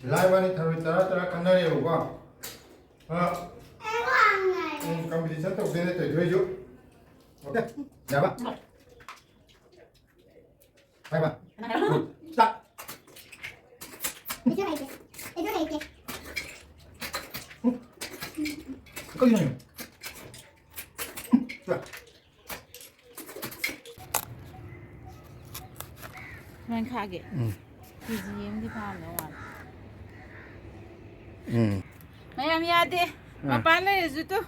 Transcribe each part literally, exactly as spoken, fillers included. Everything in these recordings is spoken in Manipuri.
ꯂꯥꯏ ꯋꯥꯅꯤ ꯊꯔꯣꯏ ꯇꯔꯥ ꯇꯔꯥ ꯈꯟꯅꯔꯦꯕꯀꯣ꯫ ꯑ, ꯎꯝ, competition ꯇꯧꯗꯣꯏꯅꯦ ꯇꯣꯏꯊꯣꯏꯁꯨ꯫ Okay? ꯌꯥꯕ? ꯍꯥꯏꯕ? ꯎꯝ, start꯫ ꯀꯩꯅꯣ? ꯎꯝ, start꯫ ꯁꯨꯃꯥꯏꯅ ꯈꯥꯛꯑꯒꯦ꯫ ꯎꯝ꯫ ꯀꯦ ꯖꯤ ꯑꯃꯗꯤ ꯐꯥꯔꯝꯗꯧ ꯃꯥꯜꯂꯦ꯫ ꯎꯝ꯫ ꯃꯌꯥꯝ ꯌꯥꯗꯦ꯫ ꯑꯥ꯫ ꯃꯄꯥꯟ ꯂꯩꯔꯁꯨ ꯇꯨ꯫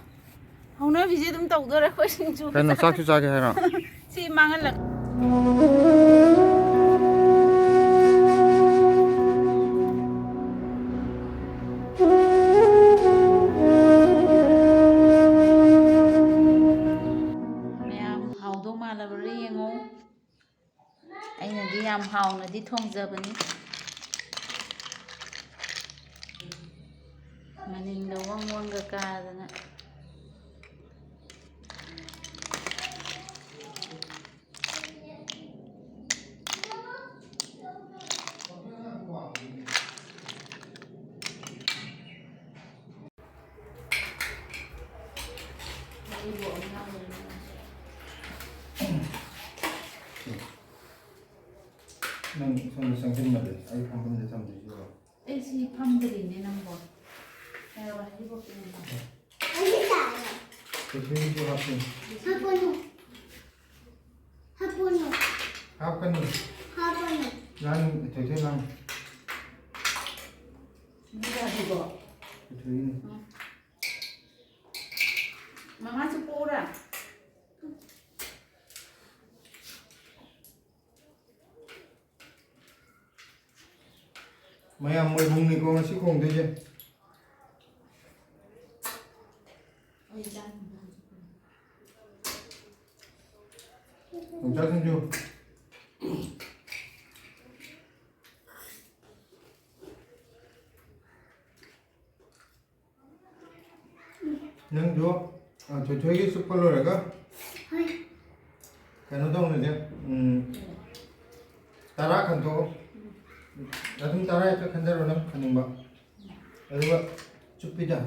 ꯍꯧꯅꯕꯤꯁꯦ ꯑꯗꯨꯝ ꯇꯧꯗꯣꯔꯦ ꯑꯩꯈꯣꯏ ꯁꯤꯡꯖꯨ ꯀꯩꯅꯣ, ꯆꯥꯛꯁꯨ ꯆꯥꯒꯦ ꯍꯥꯏꯔꯣ? ꯁꯤ ꯃꯥꯡꯍꯜꯂꯛ- ꯃꯌꯥꯝ ꯍꯥꯎꯗꯧ ꯃꯥꯜꯂꯕ꯭ꯔꯥ ꯌꯦꯡꯉꯣ꯫ ꯑꯩꯅꯗꯤ ꯌꯥꯝ ꯍꯥꯎꯅꯗꯤ ꯊꯣꯡꯖꯕꯅꯤ꯫ ꯃꯅꯤꯟꯒ ꯋꯪ ꯋꯪꯒ ꯀꯥꯗꯅ꯫ ꯅꯪ ꯁꯣꯝꯗ ꯆꯪꯁꯤꯟꯕꯗꯤ ꯑꯩ ꯐꯝꯐꯝꯗ ꯊꯝꯗꯣꯏꯁꯤꯔꯣ? ꯑꯩ ꯁꯤ ꯐꯝꯗ꯭ꯔꯤꯅꯦ ꯅꯪꯕꯣ꯫ ꯀꯩꯗꯧꯕ ꯍꯥꯏꯕꯤꯔꯛꯀꯦ ꯅꯪꯕꯣ? ꯀꯩꯁꯨ ꯍꯥꯞꯄꯦ꯫ ꯍꯥꯞꯄꯅꯨ꯫ ꯍꯥꯞꯄꯅꯨ꯫ ꯍꯥꯞꯀꯅꯨ꯫ ꯍꯥꯞꯄꯅꯨ꯫ ꯂꯥꯡ, ꯊꯣꯏꯊꯣꯏ ꯂꯥꯡ꯫ ꯁꯤꯗꯤ ꯌꯥꯗꯦꯀꯣ? ꯊꯣꯏꯊꯣꯏꯒꯤꯅꯤ꯫ ꯎꯝ꯫ ꯃꯃꯥꯁꯨ ꯄꯣꯛꯎꯔꯥ? ꯃꯌꯥꯝ ꯃꯣꯏ ꯑꯍꯨꯝꯅꯤꯀꯣ ꯉꯁꯤ ꯈꯣꯡꯗꯣꯏꯁꯦ꯫ ꯌꯣꯡꯆꯥꯛ ꯁꯤꯡꯖꯨ꯫ ꯅꯪꯁꯨ, ꯑ, ꯊꯣꯏꯊꯣꯏꯒꯤ ꯆꯨꯞꯄ ꯂꯣꯏꯔꯒ ꯍꯣꯏ꯫ ꯀꯩꯅꯣ ꯇꯧꯅꯁꯦ, ꯎꯝ, ꯇꯔꯥ ꯈꯟꯗꯣꯛꯑꯣ꯫ ꯑꯗꯨꯝ ꯇꯔꯥ ꯍꯦꯛꯇ ꯈꯟꯖꯔꯣ, ꯅꯪ ꯈꯟꯅꯤꯡꯕ꯫ ꯑꯗꯨꯒ ꯆꯨꯞꯄꯤꯗ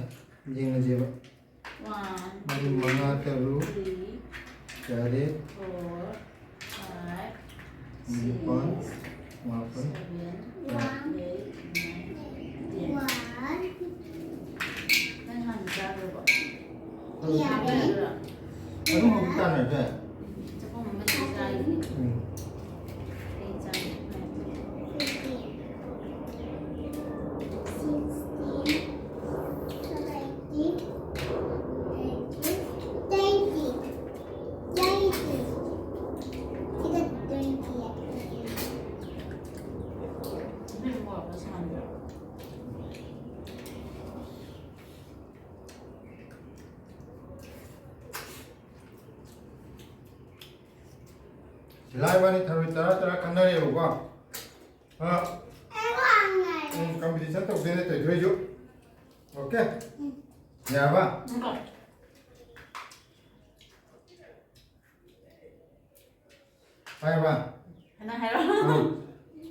ꯌꯦꯡꯉꯁꯦꯕ꯫ One, ꯃꯔꯤ, ꯃꯉꯥ, ꯇꯔꯨꯛ, three, ꯇꯔꯦꯠ, four, five, ꯅꯤꯄꯥꯜ, six, ꯃꯥꯄꯜ, seven, ꯇꯔꯥ꯫ Eight, nine, ten. One. ꯅꯪ ꯍꯥꯟꯅ ꯆꯥꯈ꯭ꯔꯕꯣ? ꯌꯥꯔꯦ꯫ ꯆꯥꯈ꯭ꯔꯕ꯭ꯔꯥ? ꯑꯗꯨꯝ ꯍꯧꯖꯤꯛ ꯇꯥꯟꯅꯔꯁꯦ꯫ ꯆꯥꯛꯈꯨꯝ ꯑꯃ ꯆꯥꯔꯤꯅꯦ꯫ ꯎꯝ꯫ ꯑꯩ ꯆꯥꯒꯦ꯫ Fifteen. Sixteen. Seventeen. Eighteen. Twenty. Twenty. ꯁꯤꯒ twenty꯫ ꯅꯣꯏ ꯃꯣꯔꯣꯛꯀ ꯁꯥꯍꯟꯕ꯭ꯔꯣ? ꯁꯤꯂꯥ ꯏꯕꯥꯅꯤ ꯊꯔꯣꯏ ꯇꯔꯥ ꯇꯔꯥ ꯈꯟꯅꯔꯦꯕꯀꯣ꯫ ꯑ, ꯎꯝ, competition ꯇꯧꯗꯣꯏꯅꯦ ꯇꯧꯗꯣꯏꯁꯨ꯫ Okay? ꯌꯥꯔꯕ? ꯍꯥꯏꯔꯕ? ꯅꯪ ꯍꯥꯏꯔꯣ꯫ ꯎꯝ꯫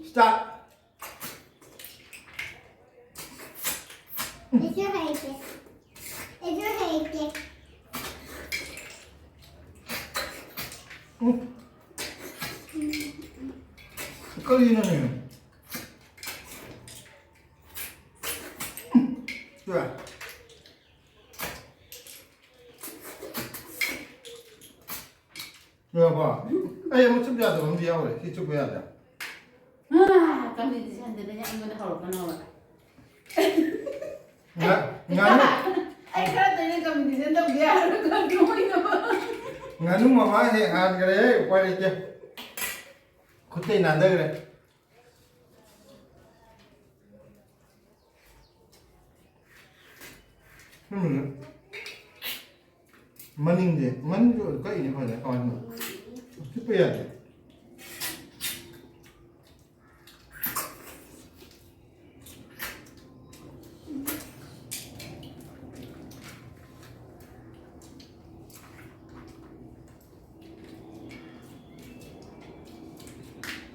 Start꯫ ꯑꯩꯁꯨ ꯍꯩꯇꯦ꯫ ꯑꯩꯁꯨ ꯍꯩꯇꯦ꯫ ꯎꯝ꯫ ꯀꯔꯤꯅꯣꯅꯦ? ꯎꯝ꯫ ꯁꯦ꯫ ꯌꯥꯕ? ꯑꯩ ꯑꯃ ꯆꯨꯞ ꯌꯥꯗꯕ ꯑꯃꯗꯤ ꯌꯥꯎꯔꯦ꯫ ꯁꯤ ꯆꯨꯞꯄ ꯌꯥꯗꯦ꯫ ꯑꯥ, competitionꯗꯨꯗꯅꯦ ꯑꯩꯉꯣꯟꯗ ꯍꯧꯔꯛꯀꯅꯣꯕ꯫ ꯉꯥ-, ꯉꯥꯅꯨ꯫ ꯑꯩ ꯈꯔ ꯇꯣꯏꯅ competition ꯇꯧꯗ ꯌꯥꯔꯣꯏ, ꯀꯩꯅꯣ ꯑꯣꯏꯅꯕ꯫ ꯉꯥꯅꯨ ꯃꯃꯥ ꯍꯦꯛ ꯍꯥꯟꯈ꯭ꯔꯦ, ꯎꯄꯥꯏ ꯂꯩꯇꯦ꯫ ꯈꯨꯠꯇꯩ ꯅꯥꯟꯊꯈ꯭ꯔꯦ꯫ ꯎꯝ꯫ ꯃꯅꯤꯡꯁꯦ, ꯃꯅꯤꯡꯁꯨ ꯀꯛꯏꯅꯦ ꯐꯖꯅ, ꯀꯃꯥꯏꯅ ꯇꯧꯕ? ꯆꯤꯛꯄ ꯌꯥꯗꯦ꯫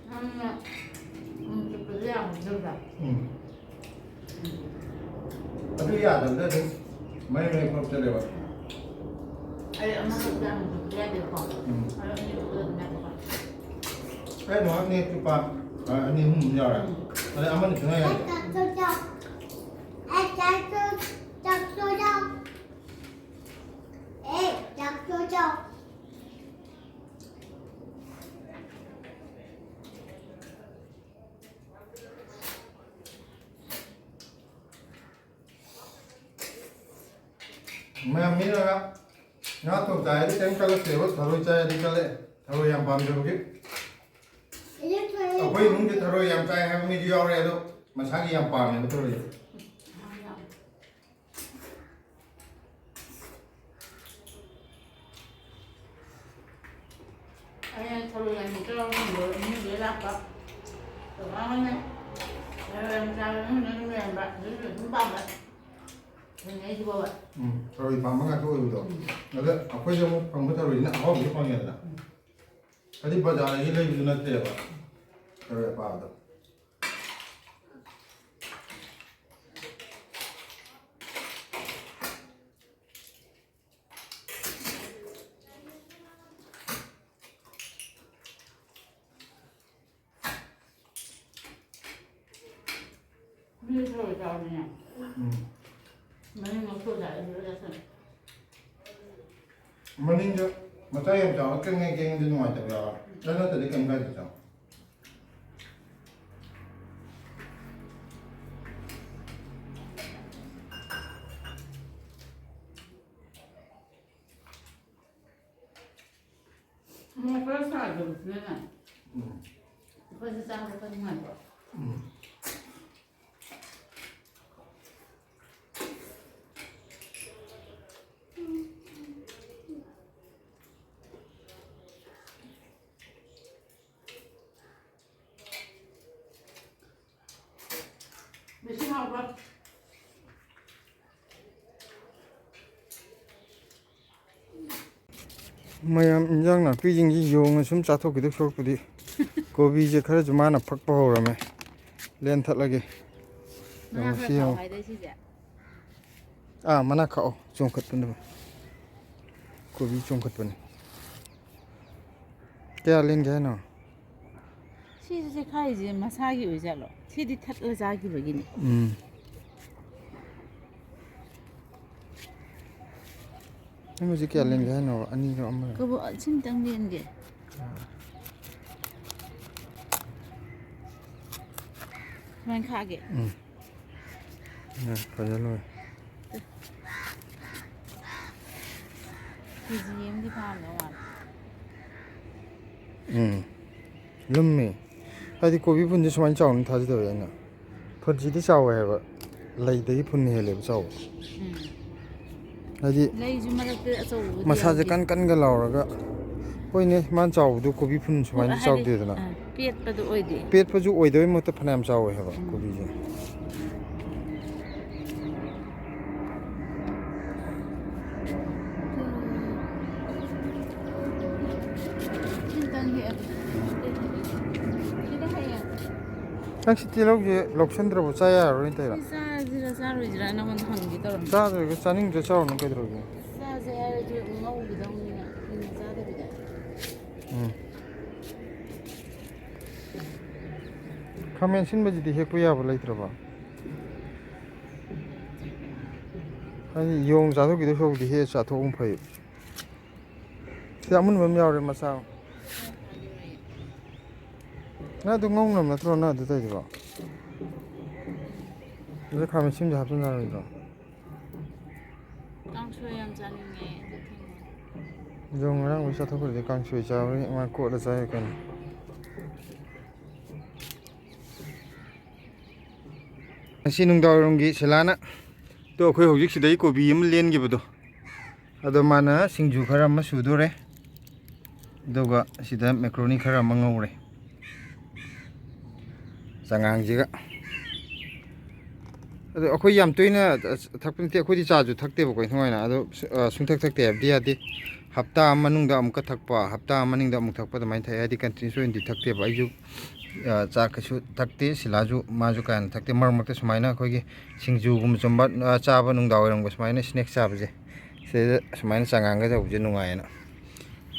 ꯅꯪꯅ ꯎꯝ ꯆꯨꯞꯄꯁꯦ ꯌꯥꯝ ꯍꯩꯖꯕ꯫ ꯑꯗꯨ ꯌꯥꯗꯕꯗ ꯑꯗꯨꯝ ꯃꯔꯤ ꯃꯔꯤ ꯄꯨꯂꯞ ꯆꯠꯂꯦꯕ꯫ ꯑꯩ ꯑꯃꯈꯛ ꯆꯥꯕꯗꯤ ꯌꯥꯗꯦꯕꯀꯣ꯫ ꯎꯝ꯫ ꯑꯗꯣ ꯑꯅꯤ ꯄꯨꯂꯞ ꯑꯗꯨꯝ ꯌꯥꯗꯦꯀꯣ꯫ ꯑꯩ ꯅꯣꯍꯥꯛ ꯅꯦꯛ ꯆꯨꯄꯥ, ꯑ, ꯑꯅꯤ ꯑꯍꯨꯝ ꯑꯗꯨꯝ ꯌꯥꯎꯔꯦ꯫ ꯎꯝ꯫ ꯑꯗꯩ ꯑꯃꯅꯤ ꯁꯨꯡꯌꯥ ꯌꯥꯗꯦ꯫ ꯑꯩ ꯆꯥꯛꯁꯨ ꯆꯥꯎ꯫ ꯑꯩ ꯆꯥꯛꯁꯨ, ꯆꯥꯛꯁꯨ ꯆꯥꯎ꯫ ꯑꯦ, ꯆꯥꯛꯁꯨ ꯆꯥꯎ꯫ ꯃꯌꯥꯝ ꯃꯤꯅꯒ ꯉꯥ ꯊꯣꯡ ꯆꯥꯏꯗꯤ ꯀꯔꯤꯝ ꯀꯜꯂꯛꯇꯦꯕ, ꯊꯔꯣꯏ ꯆꯥꯏꯗꯤ ꯀꯜꯂꯛꯑꯦ꯫ ꯊꯔꯣꯏ ꯌꯥꯝ ꯄꯥꯝꯖꯕꯒꯤ꯫ ꯑꯩꯈꯣꯏ ꯏꯃꯨꯡꯒꯤ ꯊꯔꯣꯏ ꯌꯥꯝ ꯆꯥꯏ ꯍꯥꯏꯕ ꯃꯤꯁꯨ ꯌꯥꯎꯔꯦ, ꯑꯗꯣ ꯃꯁꯥꯒꯤ ꯌꯥꯝ ꯄꯥꯝꯃꯦꯕ ꯊꯔꯣꯏꯁꯦ꯫ ꯑꯩꯅ ꯊꯔꯣꯏ ꯌꯥꯝ ꯆꯥꯕ ꯉꯝꯗꯕ ꯏꯃꯨꯡꯗ ꯂꯥꯛꯄ ꯀꯀꯥ ꯍꯣꯏꯅ ꯊꯔꯣꯏ ꯌꯥꯝ ꯆꯥꯕ ꯏꯃꯨꯡꯗ ꯑꯗꯨꯝ ꯂꯩꯔꯝꯕ, ꯑꯗꯨꯁꯨ ꯑꯗꯨꯝ ꯄꯥꯝꯕ꯫ ꯊꯦꯡꯅꯩꯁꯤꯕꯣꯕ꯫ ꯎꯝ, ꯊꯔꯣꯏ ꯄꯥꯝꯕ ꯉꯥꯛꯇ ꯑꯣꯏꯕꯗꯣ꯫ ꯎꯝ꯫ ꯑꯗ ꯑꯩꯈꯣꯏꯁꯨ ꯑꯃꯨꯛ ꯐꯪꯕ ꯊꯔꯣꯏꯁꯤꯅ ꯑꯍꯥꯎꯕꯁꯨ ꯐꯪꯉꯦꯗꯅ꯫ ꯎꯝ꯫ ꯍꯥꯏꯗꯤ ꯕꯖꯥꯔꯗꯒꯤ ꯂꯩꯕꯁꯨ ꯅꯠꯇꯦꯕ ꯊꯔꯣꯏ ꯑꯄꯥꯕꯗꯣ꯫ ꯃꯤ ꯊꯔꯣꯏ ꯆꯥꯕꯅꯤꯅꯦ꯫ ꯎꯝ꯫ ꯃꯅꯤꯡ ꯂꯧꯊꯣꯛꯑ ꯆꯥꯔꯗꯤ ꯂꯣꯏ ꯆꯥꯁꯤꯜꯂꯦ꯫ ꯃꯅꯤꯡꯗ ꯃꯆꯥ ꯌꯥꯝ ꯆꯥꯎꯔ ꯀꯦꯡꯉꯩ ꯀꯦꯡꯉꯗꯤ ꯅꯨꯡꯉꯥꯏꯇꯕ ꯌꯥꯎꯔꯦ꯫ ꯑꯗꯨ ꯅꯠꯇꯗꯤ ꯀꯩꯝ ꯀꯥꯏꯗꯦ ꯆꯥꯎ꯫ ꯃꯣꯔꯣꯛ ꯈꯔ ꯁꯥꯗꯕꯁꯤꯅꯅꯦ꯫ ꯎꯝ꯫ ꯑꯩꯈꯣꯏꯁꯨ ꯆꯥꯕ ꯈꯔ ꯅꯨꯡꯉꯥꯏꯀꯣ꯫ ꯎꯝ꯫ ꯃꯁꯤ ꯍꯥꯎꯕ꯭ꯔꯣ? ꯃꯌꯥꯝ ꯏꯟꯖꯥꯡ ꯅꯥꯄꯤꯁꯤꯡꯁꯤ ꯌꯣꯡꯅ ꯁꯨꯝ ꯆꯥꯊꯣꯛꯈꯤꯗꯧ ꯁꯔꯨꯛꯄꯨꯗꯤ ꯀꯣꯕꯤꯁꯦ ꯈꯔꯁꯨ ꯃꯥꯅ ꯐꯛꯄ ꯍꯧꯔꯝꯃꯦ꯫ ꯂꯦꯟꯊꯠꯂꯒꯦ꯫ ꯃꯅꯥ ꯌꯦꯡꯉꯨ, ꯈꯔ ꯁꯤ ꯌꯦꯡꯉꯨ꯫ ꯆꯥꯎ ꯍꯥꯏꯗ ꯁꯤꯁꯦ꯫ ꯑꯥ, ꯃꯅꯥ ꯈꯥꯛꯑꯣ, ꯆꯣꯡꯈꯠꯄꯅꯦꯕ꯫ ꯀꯣꯕꯤ ꯆꯣꯡꯈꯠꯄꯅꯦ꯫ ꯀꯌꯥ ꯂꯦꯟꯒꯦ ꯍꯥꯏꯅꯣ? ꯁꯤꯁꯨ ꯆꯦꯈꯥꯏꯔꯤꯁꯦ ꯃꯁꯥꯒꯤ ꯑꯣꯏꯖꯥꯠꯂꯣ? ꯁꯤꯗꯤ ꯊꯠꯂ ꯆꯥꯈꯤꯕꯒꯤꯅꯤ꯫ ꯎꯝ꯫ ꯅꯪ ꯍꯧꯖꯤꯛ ꯀꯌꯥ ꯂꯦꯟꯒꯦ ꯍꯥꯏꯅꯣ? ꯑꯅꯤꯔꯣ, ꯑꯃꯔꯣ? ꯀꯕꯣꯛ ꯑꯁꯤꯝꯇꯪ ꯂꯦꯟꯒꯦ꯫ ꯑꯥ꯫ ꯁꯨꯃꯥꯏꯅ ꯈꯥꯛꯑꯒꯦ꯫ ꯎꯝ꯫ ꯎꯝ, ꯐꯖꯅ ꯂꯣꯏ꯫ ꯀꯦ ꯖꯤ ꯑꯃꯗꯤ ꯐꯥꯔꯝꯗꯧ ꯃꯥꯜꯂꯦ꯫ ꯎꯝ꯫ ꯂꯨꯝꯃꯤ꯫ ꯍꯥꯏꯗꯤ ꯀꯣꯕꯤ ꯐꯨꯟꯁꯦ ꯁꯨꯃꯥꯏꯅ ꯆꯥꯎꯅꯤ ꯊꯥꯖꯗꯕ ꯑꯩꯅ꯫ ꯐꯨꯟꯁꯤꯗꯤ ꯆꯥꯎꯋꯦ ꯍꯥꯏꯕ꯫ ꯂꯩꯗꯒꯤ ꯐꯨꯟꯅ ꯍꯦꯜꯂꯦꯕ ꯆꯥꯎꯕ꯫ ꯎꯝ꯫ ꯍꯥꯏꯗꯤ ꯂꯩꯁꯨ ꯃꯔꯛꯇ ꯑꯆꯧꯕꯕꯨꯗꯤ ꯃꯁꯥꯁꯦ ꯌꯥꯎꯗꯦ꯫ ꯀꯟ ꯀꯟꯒ ꯂꯥꯎꯔꯒ, ꯍꯣꯏꯅꯦ, ꯃꯥꯅ ꯆꯥꯎꯕꯗꯣ ꯀꯣꯕꯤ ꯐꯨꯟ ꯁꯨꯃꯥꯏꯅꯗꯤ ꯍꯥꯏꯗꯤ, ꯆꯥꯎꯗꯦꯗꯅ꯫ ꯑ, ꯄꯦꯠꯄꯗꯣ ꯑꯣꯏꯗꯦ꯫ ꯄꯦꯠꯄꯁꯨ ꯑꯣꯏꯗꯕꯩ ꯃꯍꯨꯠꯇ ꯐꯅꯌꯥꯝ ꯆꯥꯎꯋꯦ ꯍꯥꯏꯕ ꯎꯝ꯫ ꯀꯣꯕꯤꯁꯦ꯫ ꯁꯤꯇꯪ ꯍꯦꯛꯑꯒꯦ꯫ ꯁꯤꯗ ꯍꯌꯦꯡ ꯅꯪ ꯁꯤ ꯇꯤꯜꯍꯧꯁꯦ ꯂꯧꯁꯟꯗ꯭ꯔꯕꯣ? ꯆꯥ ꯌꯥꯔꯔꯣꯏꯅ ꯇꯧꯔꯤꯔꯣ? ꯁꯤ ꯆꯥꯁꯤꯔꯥ ꯆꯥꯔꯣꯏꯁꯤꯔꯥ ꯅꯉꯣꯟꯗ ꯍꯪꯒꯦ ꯇꯧꯔꯝꯃꯤ꯫ ꯆꯥꯗ꯭ꯔꯒ ꯆꯥꯅꯤꯡꯗ꯭ꯔ ꯆꯥꯔꯨꯅꯨ ꯀꯩꯗꯧꯔꯒꯦ? ꯆꯥꯁꯦ ꯍꯥꯏꯔꯁꯨ ꯉꯧꯈꯤꯗꯧꯅꯤꯅ ꯀꯨꯏꯅ ꯆꯥꯗꯕꯤꯗ꯫ ꯎꯝ꯫ ꯈꯥꯃꯦꯟ ꯁꯤꯟꯕꯁꯤꯗꯤ ꯍꯦꯛꯄ ꯌꯥꯕ ꯂꯩꯇ꯭ꯔꯕꯣ? ꯍꯥꯏꯗꯤ ꯌꯣꯡ ꯆꯥꯊꯣꯛꯈꯤꯗꯧ ꯁꯔꯨꯛꯄꯨꯗꯤ ꯍꯦꯛꯑ ꯆꯥꯊꯣꯛꯍꯧꯕꯅ ꯐꯩ꯫ ꯁꯤꯗ ꯑꯃꯨꯟꯕ ꯑꯃ ꯌꯥꯎꯔꯦ ꯃꯆꯥ ꯑꯃ꯫ ꯅꯪ ꯑꯗꯨ ꯉꯧꯅꯕ ꯅꯠꯇ꯭ꯔꯣ ꯅꯪ ꯑꯗꯨ ꯇꯧꯔꯤꯗꯨꯕꯣ? ꯑꯗꯨ ꯈꯥꯃꯦꯟ ꯑꯁꯤꯟꯕꯗꯤ ꯍꯥꯞꯆꯤꯟ ꯌꯥꯔꯣꯏꯗ꯭ꯔꯣ? ꯀꯥꯡꯁꯣꯏ ꯌꯥꯝ ꯆꯥꯅꯤꯡꯉꯦ, ꯑꯗꯨ ꯊꯣꯡꯉꯣ꯫ ꯌꯣꯡ ꯉꯔꯥꯡ ꯂꯣꯏ ꯆꯥꯊꯣꯛꯈ꯭ꯔꯗꯤ ꯀꯥꯡꯁꯣꯏ ꯆꯥꯕꯅꯤ, ꯃꯥ ꯀꯣꯠꯂ ꯆꯥꯏ ꯀꯩꯅꯣ꯫ ꯉꯁꯤ ꯅꯨꯡꯗꯥꯡꯋꯥꯏꯔꯝꯒꯤ ꯁꯤꯂꯥꯅ ꯇꯣ ꯑꯩꯈꯣꯏ ꯍꯧꯖꯤꯛ ꯁꯤꯗꯩ ꯀꯣꯕꯤ ꯑꯃ ꯂꯦꯟꯈꯤꯕꯗꯣ, ꯑꯗꯣ ꯃꯥꯅ ꯁꯤꯡꯖꯨ ꯈꯔ ꯑꯃ ꯁꯨꯗꯣꯔꯦ, ꯑꯗꯨꯒ ꯁꯤꯗ ꯃꯦꯀ꯭ꯔꯣꯅꯤ ꯈꯔ ꯑꯃ ꯉꯧꯔꯦ, ꯆꯉꯥꯡꯁꯤꯒ꯫ ꯑꯗꯣ ꯑꯩꯈꯣꯏ ꯌꯥꯝ ꯇꯣꯏꯅ ꯊꯛꯄ ꯅꯠꯇꯦ, ꯑꯩꯈꯣꯏꯗꯤ ꯆꯥꯁꯨ ꯊꯛꯇꯦꯕꯀꯣ ꯏꯟꯊꯤ ꯅꯨꯡꯉꯥꯏꯅ꯫ ꯑꯗꯣ ꯁꯨ-, ꯑ, ꯁꯨꯡꯊꯛ ꯊꯛꯇꯦ ꯍꯥꯏꯕꯗꯤ ꯌꯥꯗꯦ꯫ ꯍꯞꯇꯥ ꯑꯃ ꯃꯅꯨꯡꯗ ꯑꯃꯨꯛꯀ ꯊꯛꯄ, ꯍꯞꯇꯥ ꯑꯃ ꯃꯅꯨꯡꯗ ꯑꯃꯨꯛ ꯊꯛꯄ ꯑꯗꯨꯃꯥꯏꯅ ꯊꯛꯑꯦ꯫ ꯍꯥꯏꯗꯤ continuous ꯑꯣꯏꯅꯗꯤ ꯊꯛꯇꯦꯕ꯫ ꯑꯩꯁꯨ ꯑ, ꯆꯥꯛ ꯀꯩꯁꯨ ꯊꯛꯇꯦ꯫ ꯁꯤꯂꯥꯁꯨ, ꯃꯥꯁꯨ ꯀꯥ ꯍꯦꯟꯅ ꯊꯛꯇꯦ꯫ ꯃꯔꯛ ꯃꯔꯛꯇ ꯁꯨꯃꯥꯏꯅ ꯑꯩꯈꯣꯏꯒꯤ ꯁꯤꯡꯖꯨꯒꯨꯝꯕ ꯆꯨꯝꯕ, ꯑ, ꯆꯥꯕ, ꯅꯨꯡꯗꯥꯡ ꯋꯥꯏꯔꯝꯒ ꯁꯨꯃꯥꯏꯅ ꯁ꯭ꯅꯦꯛꯁ ꯆꯥꯕꯁꯦ, ꯁꯤꯗꯩꯗ ꯁꯨꯃꯥꯏꯅ ꯆꯉꯥꯡꯒ ꯇꯧꯕꯁꯦ ꯅꯨꯡꯉꯥꯏꯌꯦꯅ꯫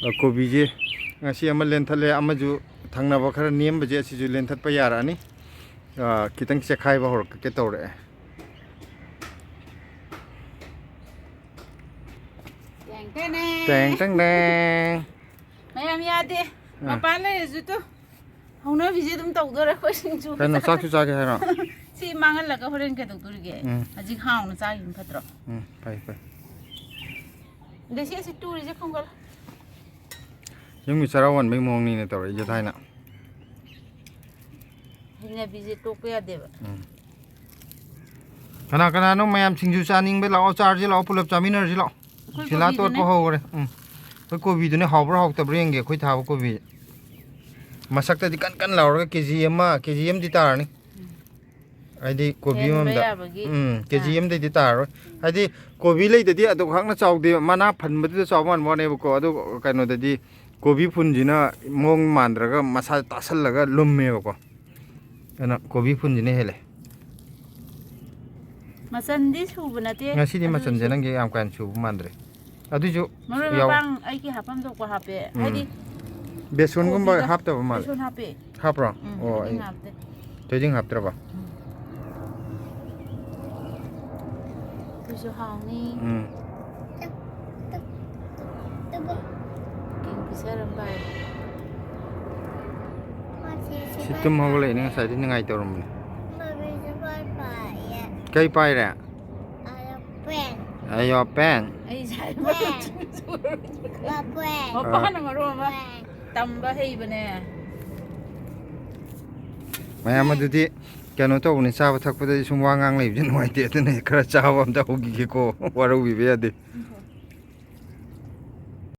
ꯑ, ꯀꯣꯕꯤꯁꯦ ꯉꯁꯤ ꯑꯃ ꯂꯦꯟꯊꯠꯂꯦ, ꯑꯃꯁꯨ ꯊꯪꯅꯕ ꯈꯔ ꯅꯦꯝꯕꯁꯦ ꯑꯁꯤꯁꯨ ꯂꯦꯟꯊꯠꯄ ꯌꯥꯔꯛꯑꯅꯤ꯫ ꯑ, ꯈꯤꯇꯪ ꯆꯦꯛꯈꯥꯏꯕ ꯍꯧꯔꯛꯀꯦ ꯇꯧꯔꯛꯑꯦ꯫ ꯇꯦꯡ ꯇꯦꯡ ꯇꯦꯡ꯫ ꯇꯦꯡ ꯇꯦꯡ ꯇꯦꯡ꯫ ꯃꯌꯥꯝ ꯌꯥꯗꯦ꯫ ꯑꯥ꯫ ꯃꯄꯥꯟ ꯂꯩꯔꯁꯨ ꯇꯨ꯫ ꯍꯧꯅꯕꯤꯁꯦ ꯑꯗꯨꯝ ꯇꯧꯗꯣꯔꯦ ꯑꯩꯈꯣꯏ ꯁꯤꯡꯖꯨ ꯀꯩꯅꯣ, ꯆꯥꯛꯁꯨ ꯆꯥꯒꯦ ꯍꯥꯏꯔꯣ? ꯁꯤ ꯃꯥꯡꯍꯜꯂꯒ ꯍꯣꯔꯦꯟ ꯀꯩꯗꯧꯗꯣꯔꯤꯒꯦ? ꯎꯝ꯫ ꯍꯧꯖꯤꯛ ꯍꯥꯎꯅ ꯆꯥꯈꯤꯕꯅ ꯐꯠꯇ꯭ꯔꯣ? ꯎꯝ, ꯐꯩ, ꯐꯩ꯫ ꯑꯗꯩ ꯁꯤ ꯑꯁꯤ ꯇꯨꯔꯤꯁꯦ ꯈꯣꯡꯒꯠꯂꯣ꯫ ꯌꯨꯝꯒꯤ ꯆꯔꯥ ꯋꯥꯟꯕꯒꯤ ꯃꯑꯣꯡꯅꯤꯅꯦ ꯇꯧꯔꯛꯏꯁꯦ ꯊꯥꯏꯅ꯫ ꯍꯩꯅꯕꯤꯁꯦ ꯇꯣꯛꯄ ꯌꯥꯗꯦꯕ꯫ ꯎꯝ꯫ ꯀꯅꯥ ꯀꯅꯥꯅꯣ ꯃꯌꯥꯝ ꯁꯤꯡꯖꯨ ꯆꯥꯅꯤꯡꯕ ꯂꯥꯛꯑꯣ, ꯆꯥꯔꯁꯤ ꯂꯥꯛꯑꯣ, ꯄꯨꯂꯞ ꯆꯥꯃꯤꯟꯅꯔꯁꯤ ꯂꯥꯛꯑꯣ꯫ ꯑꯩꯈꯣꯏ ꯁꯤꯂꯥ ꯀꯣꯕꯤꯗꯨꯅꯦ꯫ ꯇꯣꯠꯄ ꯍꯧꯈ꯭ꯔꯦ꯫ ꯎꯝ꯫ ꯑꯩꯈꯣꯏ ꯀꯣꯕꯤꯗꯨꯅꯦ ꯍꯥꯎꯕ꯭ꯔꯥ ꯍꯥꯎꯇꯕ꯭ꯔꯥ ꯌꯦꯡꯒꯦ, ꯑꯩꯈꯣꯏ ꯊꯥꯕ ꯀꯣꯕꯤ꯫ ꯃꯁꯛꯇꯗꯤ ꯀꯟ ꯀꯟ ꯂꯥꯎꯔꯒ ꯀꯦ ꯖꯤ ꯑꯃ, ꯀꯦ ꯖꯤ ꯑꯃꯗꯤ ꯇꯥꯔꯅꯤ꯫ ꯎꯝ꯫ ꯍꯥꯏꯗꯤ ꯀꯣꯕꯤ ꯍꯦꯟꯕ ꯑꯃꯃꯝꯗ꯫ ꯌꯥꯕꯒꯤ ꯎꯝ, ꯀꯦ ꯖꯤ ꯆꯥꯡ꯫ ꯑꯃꯗꯩꯗꯤ ꯇꯥꯔꯔꯣꯏ꯫ ꯍꯥꯏꯗꯤ ꯀꯣꯕꯤ ꯂꯩꯗꯗꯤ ꯑꯗꯨꯛ ꯍꯥꯛꯅ ꯆꯥꯎꯗꯦ, ꯃꯅꯥ ꯐꯟꯕꯗꯨꯗ ꯆꯥꯎꯕ ꯃꯥꯟꯕ ꯋꯥꯅꯦꯕꯀꯣ꯫ ꯑꯗꯨ ꯀꯩꯅꯣꯗꯗꯤ ꯀꯣꯕꯤ ꯐꯨꯟꯁꯤꯅ ꯃꯑꯣꯡ ꯃꯥꯟꯗ꯭ꯔꯒ ꯃꯁꯥ ꯇꯥꯁꯜꯂꯒ ꯂꯨꯝꯃꯦꯕꯀꯣ꯫ ꯑꯗꯨꯅ ꯀꯣꯕꯤ ꯐꯨꯟꯁꯤꯅ ꯍꯦꯜꯂꯦ꯫ ꯃꯆꯟꯗꯤ ꯁꯨꯕ ꯅꯠꯇꯦ, ꯉꯁꯤꯗꯤ ꯑꯗꯨ ꯃꯆꯟꯁꯦ ꯑꯣꯏꯔꯁꯨ ꯅꯪꯒꯤ ꯌꯥꯝ ꯀꯥ ꯍꯦꯟꯅ ꯁꯨꯕ ꯃꯥꯟꯗ꯭ꯔꯦ꯫ ꯑꯗꯨꯁꯨ ꯃꯔꯣꯏ ꯌꯥꯎ-, ꯃꯄꯥꯡ ꯑꯩꯒꯤ ꯍꯥꯞꯐꯝ ꯊꯣꯛꯄ ꯍꯥꯞꯄꯦ꯫ ꯎꯝ꯫ ꯍꯥꯏꯗꯤ ꯕꯦꯁꯣꯟꯒꯨꯝꯕ ꯀꯣꯕꯤꯒ ꯍꯥꯞꯇꯕ ꯃꯥꯜꯂꯦ꯫ ꯕꯦꯁꯣꯟ ꯍꯥꯞꯄꯦ꯫ ꯍꯥꯞꯄ꯭ꯔꯣ? ꯎꯝ, ꯑꯣ, ꯊꯣꯏꯗꯤꯡ ꯑꯩ ꯍꯥꯞꯇꯦ꯫ ꯊꯣꯏꯗꯤꯡ ꯍꯥꯞꯇ꯭ꯔꯕ? ꯎꯝ꯫ ꯑꯗꯨꯁꯨ ꯍꯥꯎꯅꯤ꯫ ꯎꯝ꯫ ꯀꯤꯡ ꯐꯤꯁꯔ ꯑꯃ ꯄꯥꯏꯔꯦ꯫ ꯁꯤ ꯇꯨꯝ ꯍꯧꯒꯠꯂꯛꯏꯅꯦ, ꯉꯁꯥꯏꯗꯤ ꯅꯤꯡꯉꯥꯏ ꯇꯧꯔꯝꯕꯅꯦ꯫ ꯃꯃꯤꯁꯨ ꯄꯥꯏ ꯄꯥꯏꯌꯦ꯫ ꯀꯩ ꯄꯥꯏꯔꯦ? ꯑꯦꯔꯣꯄ꯭ꯂꯦꯟ꯫ ꯑꯦꯔꯣꯄ꯭ꯂꯦꯟ꯫ ꯑꯩ ꯁꯥꯏ ꯄ꯭ꯂꯦꯟ꯫ ꯃꯄꯥꯅ ꯃꯔꯣꯟ ꯑꯃ ꯄ꯭ꯂꯦꯟ꯫ ꯇꯝꯕ ꯍꯩꯕꯅꯦ꯫ ꯃꯌꯥꯝ ꯑꯗꯨꯗꯤ ꯀꯩꯅꯣ ꯇꯧꯕꯅꯤ, ꯆꯥꯕ ꯊꯛꯄꯗꯗꯤ ꯁꯨꯝ ꯋꯥ ꯉꯥꯡ ꯂꯩꯕꯁꯦ ꯅꯨꯡꯉꯥꯏꯇꯦ, ꯑꯗꯨꯅ ꯈꯔ ꯆꯥꯕ ꯑꯝꯇ ꯍꯧꯈꯤꯒꯦꯀꯣ, ꯋꯥꯔꯧꯕꯤꯕ ꯌꯥꯗꯦ꯫